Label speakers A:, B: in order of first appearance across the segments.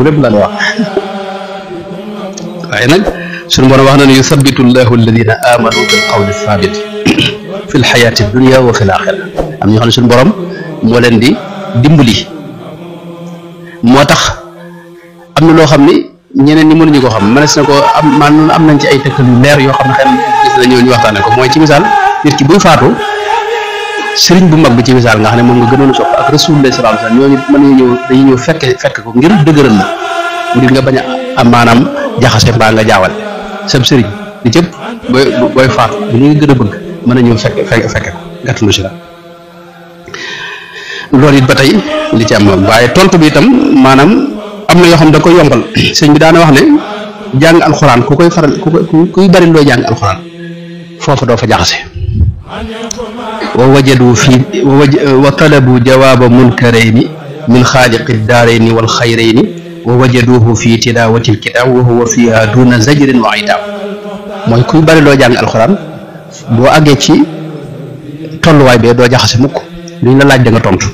A: lépp la wax waaye nag suñu borom wax na ne yuthabbitu llahu alladina amanu bil qawli thabit fi l xayaati dunia wa fi l axira am ñoo xam ne suñu borom moo leen di dimbali moo tax am na loo xam ni ñeneen ñi mënuñu ko xam mënees na ko am nañ ci ay tegtal yu leer yoo xam ne xëy na gis na ñëw ñu waxtaane ko mooy ci misaal nit ki buy faatu sëriñ bu mag bi ci misaal nga xam ne moom nga gënoon a sopp ak rasulullah sallallahu alayhi wasallam ñooñu mën nañu ñëw dañuy ñëw fekk ko ngir dëgëral la ngir nga bañ a am maanaam jaxase mbaa nga jaawal sab sëriñ di cëpp booy faatu bu ñu gën a bëgg mën a ñëw fekke ko gàttalu si la loolu it ba tey li ci am waaye tontu bi itam maanaam am na yoo xam da koy yombal sëñ bi daana wax ne jàng alxuraan ku koy faral kuy bari loo jàng alxuraan foofu doo fa jaxase wa wajadu fi wa talabu jawaaba munkarayni min xaaliqi daarayni wal xayrayni wa wajaduhu fi tilaawati alkitaab wa huwa fiha duna zajrin wa itaab mooy kuy bari loo jàng alxuraan boo àggee ci tolluwaay bee doo jaxase mukk luñ la laaj da nga tontu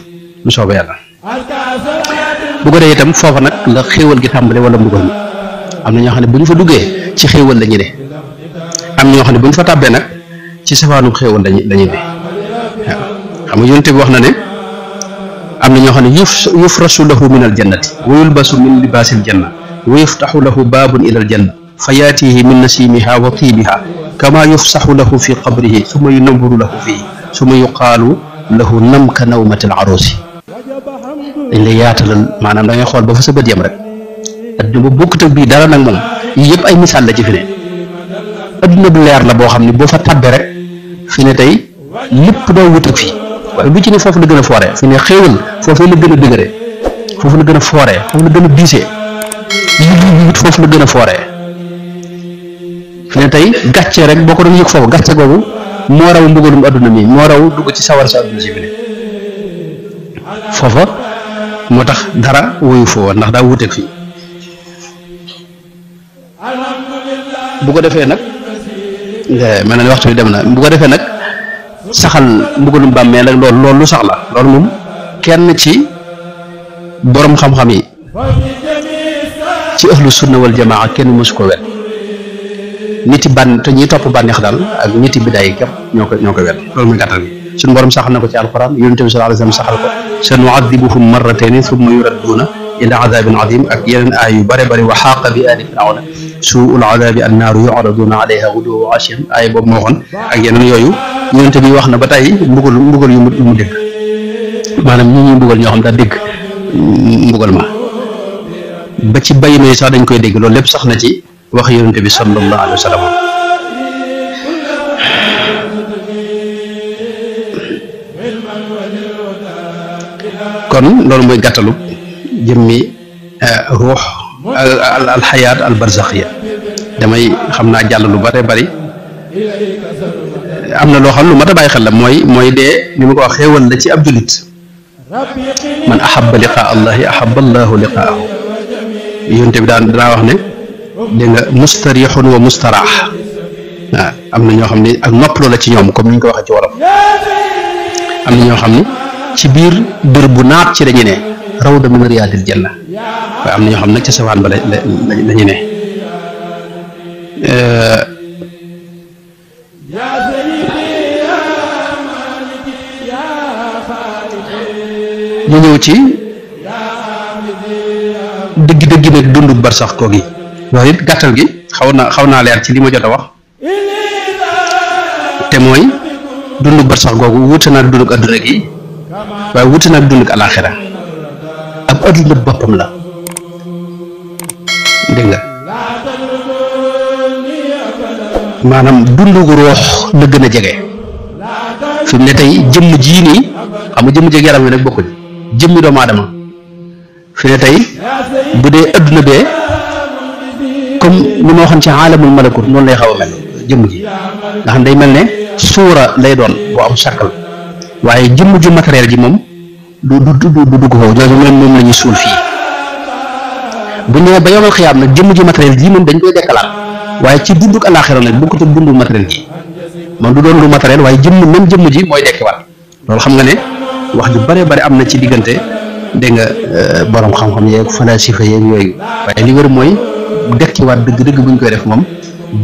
A: lu soobee yàlla bu ko dee itam foofa nag la xéewal gi tàmbale wala mbugal mi am na ñoo xam ne bu ñu fa duggee ci xéewal la ñu ne am ñoo xam ne bu ñu fa tàbbee nag ci safaanu xéewal lañu ne waaw xam nga yonent bi wax na ne am na ñoo xam ne yufrasu lahu min al jannati wa yulbasu min libaasil janna wa yuftaxu lahu baabun ila al janna fa yaatihi min nasimiha wa tiibiha kama yufsaxu lahu fi qabrihi summa yunawwaru lahu fihi summa yuqaalu lahu nam ka nawmati al arusi dañ lay yaatalal maanaam da ngay xool ba fa sa bët yam rek adduna bu bokkut ak bii dara nag moom yii yëpp ay misaal la ci fi ne adduna bu leer la boo xam ne boo fa tabbee rek fi ne tey lépp doo wut ak fii waaye lu ci ne foofu la gën a fooree fi ne xéewal foofu la gën a dëgëre foofu la gën a fooree foofu la gën a diisee wut foofu la gën a fooree fi ne tey gàcce rek boo ko doon yëg foofu gàcce googu moo raw mbugalum adduna mi moo raw dugg ci sawar sa adduna si fi ne foofa moo tax dara woyu foo ndax daa wuteeg fii bu ko defee nag mel na ni waxtu bi dem na bu ko defee nag saxal mbugalum bàmmeel ak loolu lu sax la loolu moom kenn ci borom xam-xam yi ci ahlu sunna wal jamaa kenn mësu ko wet niti bànn te ñiy topp bànneex daal ak niti bidaay yi képp ñoo ko wet loolu muy gàttal gi suñu borom saxal na ko ci alquran yonent bi sallallahu alayhi wasallam saxal ko sa nu'adhibuhum marratayni thumma yuradduuna ila adabin adim ak yeneen aay yu bare bari wa xaaqa bi aali firawna suul adabi annaaru yu'raduuna alayha ghuduwwan wa ashiyan aay boobu moo waxoon ak yeneen yooyu yonent bi wax na ba tey mbugal yu mu dégg maanaam ñi ñuy mbugal ñoo xam daa dégg mbugal ma ba ci bay may sax dañ koy dégg loolu lépp sax na ci wax yonent bi sallallahu alayhi wa sallam kon loolu mooy gàttalu jëmmi ruux al xayaat al barzaxiya damay xam naa jàll lu bare bari am na loo xam lu mat a bàyyi xel la mooy dee ni ma ko wax xéewal la ci ab jullit man ahabba liqaa allahi ahabba allahu liqaahu yonte bi danaa wax ne dégg nga mustarixun wa mustaraax waaw am na ñoo xam ne ak noppaloo la ci ñoom comme ni ñu ko waxee ci wolof am na ñoo xam ne ci biir bër bu naat ci dañu ne rawda min riyaadil janna waaye am na ñoo xam nag ci safaan ba lañu ne ñu ñëw ci dëgg nag dundu barsax koo gi loolu it gàttal gi xaw naa leer ci li ma jot a wax te mooy dundu barsax googu wuute naag dunduk adduna gi waaye wuute naag dunduk alaaxira ab adduna boppam la dégg nga maanaam dundu gu roox la gën a jege fi mu ne tey jëmm jii nii xam nga jëmm jeeg yaram wi nag bokkuñ jëmmi doomu aadama fi ne tey bu dee adduna bee comme ni ma waxoon ci aalamul malakut noonu lay xaw a mel jëmm ji nga xam day mel ne suura lay doon boo am sàkkal waaye jëmm ju matériel ji moom du dugg foofu jooju moom la ñuy suul fii bu ñëwee ba yomal xiyaam nag jëmm ji matériel ji moom dañ koy dekkalaat waaye ci dunduk àllaaxira nag bokkut ak dundu matériel gi moom du doon lu matériel waaye jëmm ji mooy dekkiwaat loolu xam nga ne wax ju bare bare am na ci diggante dégg nga borom xam-xam yeeg falasifa yeeg yooyu waaye li wër mooy dekkiwaat dëgg-dëgg buñ koy def moom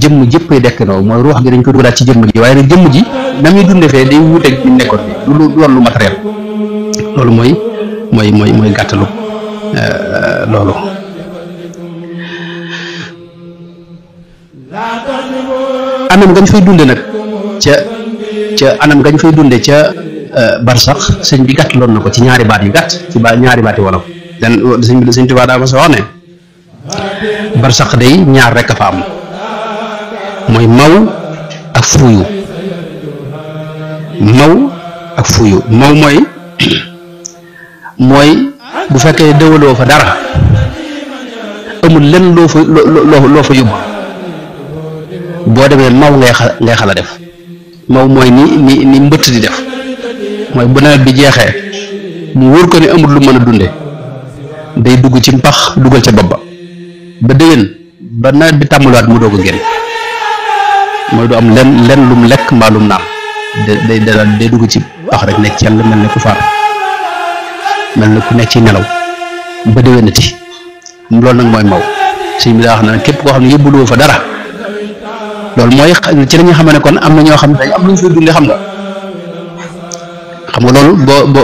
A: jëmm jëppay dekkandoo mooy ruux gi dañ ko dugalaat ci jëmm ji waaye nag jëmm ji na muy dunde fee day wuuteeg ñu nekkoon fi du doon lu matériel loolu mooy gàttalu loolu anam gañ fay dunde nag ca anam gañ fay dunde ca barsax sëñ bi gàttaloon na ko ci ñaari baat yu gàtt ci ñaari baati wolof dan sëñ Tuubaa daa ma sa wax ne barsax day ñaar rek a fa am mooy maw ak fuuyu maw mooy bu fekkee dëwaloo fa dara amul lenn loo fa yóbbu boo demee maw ngay xala def maw mooy ni mbëtt di def mooy bu nawet bi jeexee mu wóor ko ne amul lu mën a dunde day dugg ci mpax dugal ca bopp ba déwén ba nawet bi tàmbaliwaat mu doog a génn mooy du am lenn lum lekk mbaa lum naan day dugg ci pax rek nekk ci yàlla mel ne ku faatu mel ne ku nekk ci nelaw ba déwénati loolu nag mooy maw sëñ bi daa wax na képp koo xam ne yóbbuloo fa dara loolu mooy ci la ñu xam ne kon am na ñoo xam ne dañ am lu ñu fay dundee xam nga loolu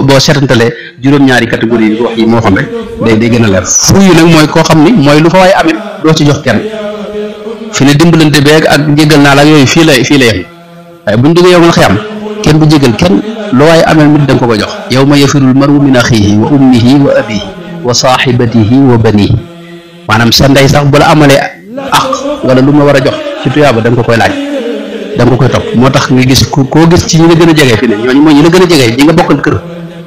A: boo seetantalee juróom-ñaari catégorie yi wax yi moo xam rek day gën a leer fuuyu nag mooy koo xam ni mooy lu fa waaye amit doo ci jox kenn fi ne dimbalante beeg ak jégal naa la yooyu fii la yem waaye buñ duggee yow nga xiyam kenn du jégal kenn lu waaye amee mit da nga ko jox yow ma yafirul maru min axiihi wa ummihi wa abihi wa saaxibatihi wa banihi maanaam sa ndey sax bu la amalee ak wala lu ma war a jox ci tuyaaba da nga ko koy laaj da nga ko koy topp moo tax nga gis koo gis ci ñi la gën a jege fi ne ñooñu mooy ñi la gën a jege ñi nga bokkal kër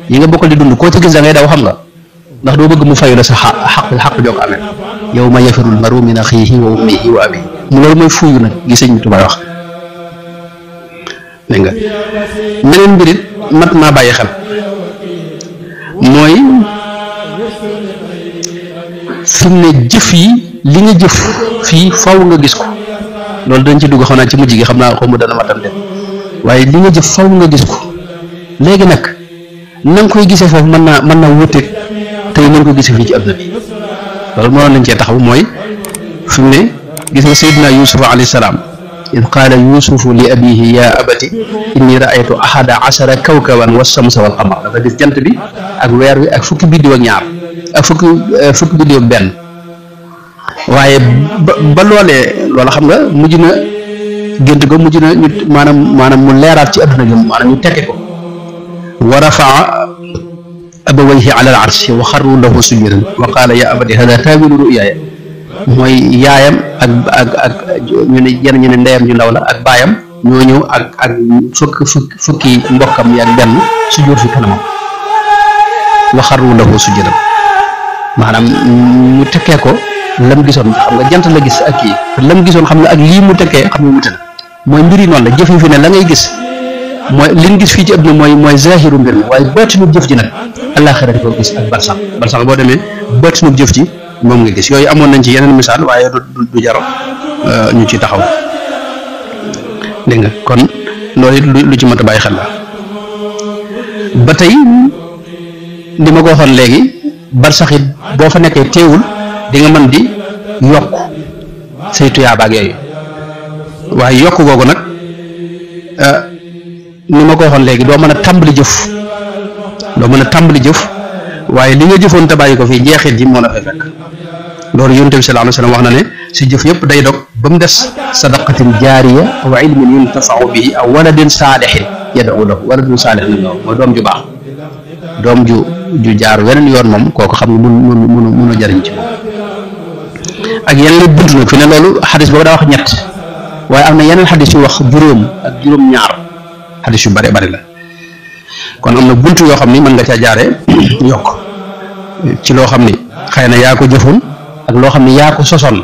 A: ñi nga bokkal di dund koo ci gis da ngay daw xam nga ndax doo bëgg mu fayu la sa xaq joo ko amee yow ma yafirul maru min axiihi wa ummihi wa abihi mu loolu mooy fuuyu nag gis Sëñ Tuubaa wax dégg nga meneen mbirit mat naa bàyyi xel mooy fi mu ne jëf yi li nga jëf fii faw nga gis ko loolu dañ ci dugg xam naa ci mujj gi xam naa xaw ma dana matam de waaye li nga jëf faw nga gis ko léegi nag na nga koy gisee foofu mën naa wuteeg tey nañ ko gisee fii ci àdduna bi loolu mënoon nañ cee taxaw mooy fi mu ne gis nga Seydina Yuusuf alayhi salaam id qaala yuusufu li abihi ya abati inni raaytu ahada ashara kawkaban wa shamsa wal qamar dafa gis jant bi ak weer wi ak fukki biddiw ak ñaar ak fukki biddiw ak benn waaye ba loolee loola xam nga mujj na gént ko mujj na ñu maanaam mu leeraat ci adduna gi maanaam ñu tekke ko wa rafaa abawayhi ala al arshi wa xarru lahu sujudan wa qaala ya abati hada taawilu ruyaaya mooy yaayam ak ñu ne ndeyam ju ndaw la ak baayam ñoo ñëw ak fukki mbokkam yi ak benn sujjóot fi kanamam wa xarru lahu sujudan maanaam mu tekkee ko lam gisoon xam nga jant la gis ak kii lam gisoon xam nga ak lii mu tekkee xam nga wute na mooy mbir yi noonu la jëf yi fi ne la ngay gis mooy li nga gis fii ci àdduna mooy zahiru mbir mi waaye baatinu jëf ji nag àllaaxira di ko gis ak barsax boo demee baatinu jëf ji moom nga gis yooyu amoon nañ ci yeneen misaal waaye du jaro ñu ci taxaw dégg nga kon loolu it lu ci mat a bàyyi xel la ba tey li ma ko waxoon léegi barsax it boo fa nekkee teewul di nga mën di yokk say tuyaaba ak yooyu waaye yokk googu nag ni ma ko waxoon léegi doo mën a tàmbali jëf waaye li nga jëfoon te bàyyi ko fii jeexit ji moo la fay fekk loolu Yonent bi sallallahu alayhi wa sallam wax na ne si jëf yëpp day dog ba mu des sadaqatin jaariya aw ilmin yuntafau bihi aw waladin saalihin yad'u lahu waladun saalihin nag mooy doom ju baax doom ju jaar weneen yoon moom kooku xam nga mun a jariñ ci moom ak yeneen bunt nag fi ne loolu xadis boobu daa wax ñett waaye am na yeneen xadis yu wax juróom ak juróom-ñaar xadis yu bari la kon am na bunt yoo xam ni mën nga caa jaaree yokk ci loo xam ni xëy na yaa ko jëfoon ak loo xam ni yaa ko sosoon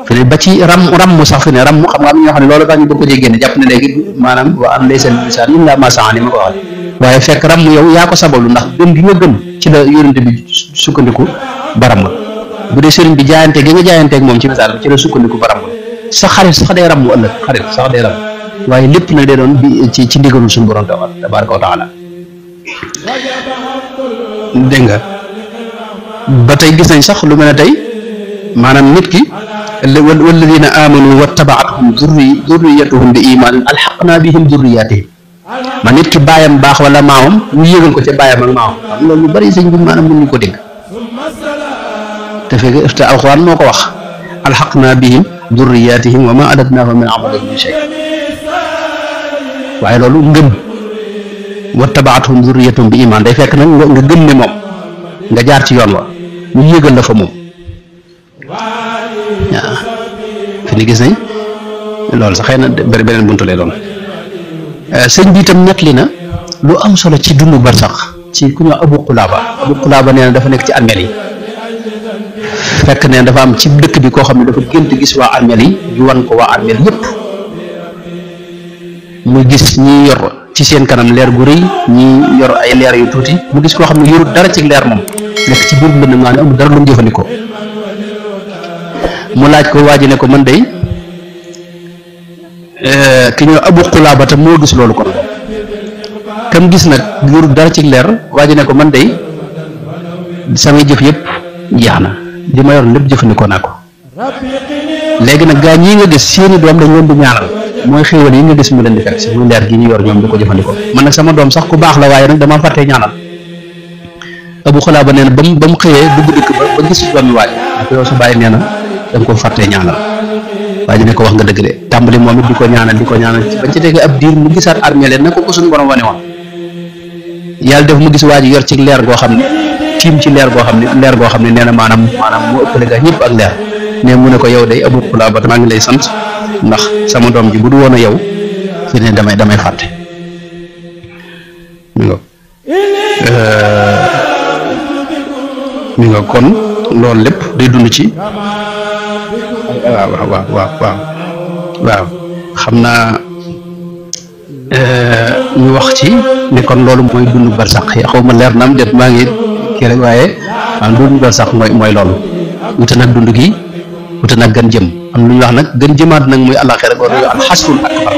A: fi ne ba ci ram sax fi ne ram xam nga am ñoo xam ne loolu tax ñu bëgg ko cee génne jàpp ne léegi maanaam wa an laysa lil insaani illaa maa sa'aa ni ma ko waxee waaye fekk ram yow yaa ko sabablu ndax gëm gi nga gëm ci la yonent bi sukkandiku baram bu dee sëriñ bi jaayante gi nga jaayanteeg moom ci misaal ci la sukkandiku baram sa xarit sax day ram mu ëllëg xarit sax day ram waaye lépp nag day doon ci ndigalul suñu borom tabaaraka wa taala dégg nga ba tey gis nañ sax lu mel ne tey maanaam nit ki walladina amanu wattabaatuhum durriyatuhum bi imaanin alxaqna bihim durriyatihim man nit ki baayam baax wala maamam ñu yëgal ko ca baayam ak maamam xam loolu lu bari sëñ bi maanaam mënuñu ko dégg te fekk te alxuraan moo ko wax alxaqna bihim durriyatihim wa ma alatnahum min amalihim min shay waaye loolu ngëm wattabaatuhum durriyatuhum bi imaan day fekk nag nga gëm ne moom nga jaar ci yoon wa ñu yëgal la fa moom waaw fi ni gis nañ loolu sax xëy na beneen buntu lay doon sëñ bi itam nettali na lu am solo ci dundu barsax ci ku ñuy wax Abu Qulaaba nee na dafa nekk ci armeel yi fekk ne dafa am ci dëkk bi koo xam ne dafa gént gis waa armeel yi ñu wan ko waa armeel yëpp mu gis ñi yor ci seen kanam leer gu rëy ñi yor ay leer yu tuuti mu gis koo xam ne yorut dara ci leer moom nekk ci biir mbënd maa ne amul dara lu mu jëfandikoo mu laaj ko waa ji ne ko man day ki ñëw Abu Qulaaba te moo gis loolu kon kam gis nag yorut dara ci leer waa ji ne ko man day samay jëf yëpp jeex na li ma yor lépp jëfandikoo naa ko léegi nag gaa ñii nga gis seeni doom dañ leen di ñaanal mooy xéewal yi nga gis mu leen di fekk si muy leer gi ñu yor ñoom di ko jëfandikoo man nag sama doom sax ku baax la waaye nag dama fàttee ñaanal Abu Qulaaba nee na ba mu xëyee dugg dëkk ba gis doomi waaj ko yow sa bàyyi nee na da nga ko fàttee ñaanal waaye ne ko wax nga dëgg de tàmbali moom it di ko ñaanal bañ ci tegee ab diir mu gisaat armée leen na ko suñu borom wane woon yàlla def mu gis waa ji yor ci leer goo xam ne tiim ci leer goo xam ne nee na maanaam moo ëppale gaa ñëpp ak leer mais mu ne ko yow day Abu Qulaaba maa ngi lay sant ndax sama doom ji bu du woon a yow fi ne damay fàtte mi nga kon loolu lépp day dund ci waaw xam naa ñu wax ci ne kon loolu mooy dund barsax xaw ma leer na am déet maa ngi kii rek waaye dund barsax mooy loolu wute nag dund gi wute nag gën jëm am lu ñu wax nag gën jëmaat nag muy àllaaxira rek wala al xasrul akbar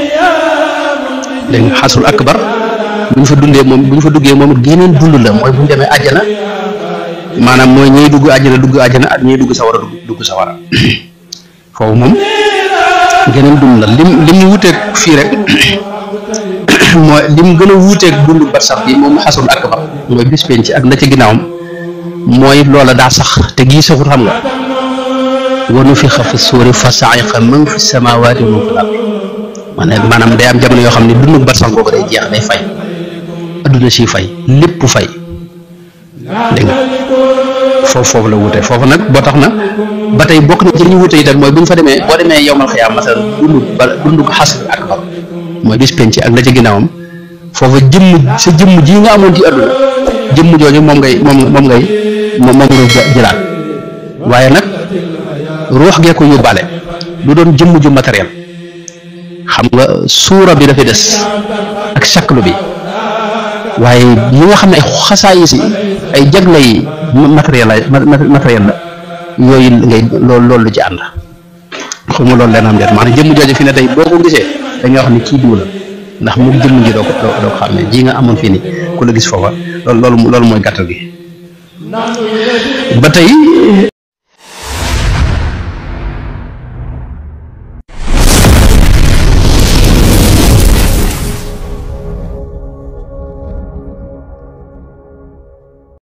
A: dégg nga xasrul akbar bu ñu fa dundee moom bu ñu fa duggee moom it geneen dund la mooy bu ñu demee àjjana maanaam mooy ñiy dugg àjjana ak ñiy dugg sawara foofu moom geneen dund la lim wuteeg fii rek mooy lim gën a wuuteeg dund barsax bi moom xasrul akbar mooy bis penc ak la ci ginnaawam mooy loola daa sax te gii saxut xam nga wa nufixa fi suuri fa sa'iqa man fi samaawaati wa man fil ard maanaam day am jamono yoo xam ne dundu barsax googu day jeex day fay adduna si fay lépp fay dégg nga foofu la wute foofu nag boo tax na ba tey bokk na ci li ñu wute itam mooy bu ñu fa demee boo demee yowmal xiyaam masalan dundu xasrul akbar mooy bis penc ak la ci ginnaawam foofa sa jëmm ji nga amoon ci adduna jëmm jooju moom ngay jëlaat waaye nag ruux gee ko yóbbaale du doon jëmm ju matériel xam nga suura bi dafay des ak shaklu bi waaye yi nga xam ne ay xasaay si ay jagle yi matériel la yooyu ngay loolu lu ci ànd xam nga loolu leen am déet maanaam jëmm jooju fi ne tey boo ko gisee dañuy wax ni kii diw la ndax moom jëmm ji doo ko xam ne ji nga amoon fii nii ku la gis foofa loolu mooy gàttal gi ba tey